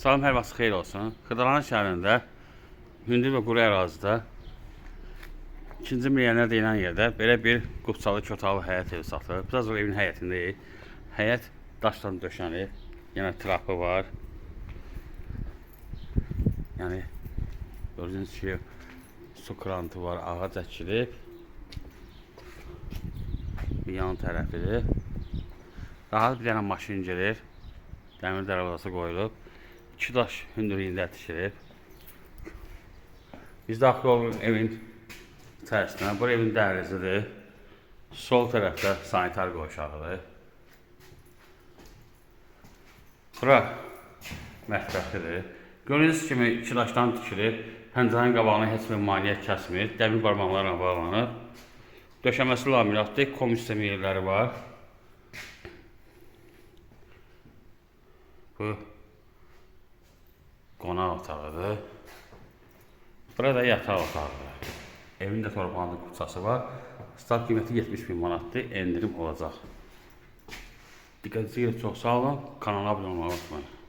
Salam, hər vaxt xeyir olsun. Xırdalan şəhərində hündür və quru ərazidə ikinci milyoner deyilən yerdə belə bir qubçalı, kötalı həyət evi satılır. Biraz o evin həyətindəyik. Həyət daşdan döşənib. Yəni trapı var. Yəni gördüyünüz kimi su krantı var, ağac əkilib. Bir yan tərəfidir. Rahat bir dənə maşın gedir. Dəmir darvazası qoyulub. İki daş hündürlüyündə tikilib. Biz daxil oluruq evin içərisinə. Bura evin dəhlizidir. Sol tərəfdə sanitar qovşağıdır. Bura mətbəxidir. Gördüyünüz kimi iki daşdan tikilib. Pəncərənin qabağına heç bir maneə kəsmir. Dəmir barmaqlarla bağlanıb. Döşəməsi laminatdır. Kom sistemi yerləri var. Bu qonaq otağıdır. Burada yataq otağıdır. Evin də torpağında kutsası var. Start qiyməti 70 min manatdır. Endirim olacaq. Diqqətinizə görə çox sağ olun. Kanala abunə olmağı unutmayın.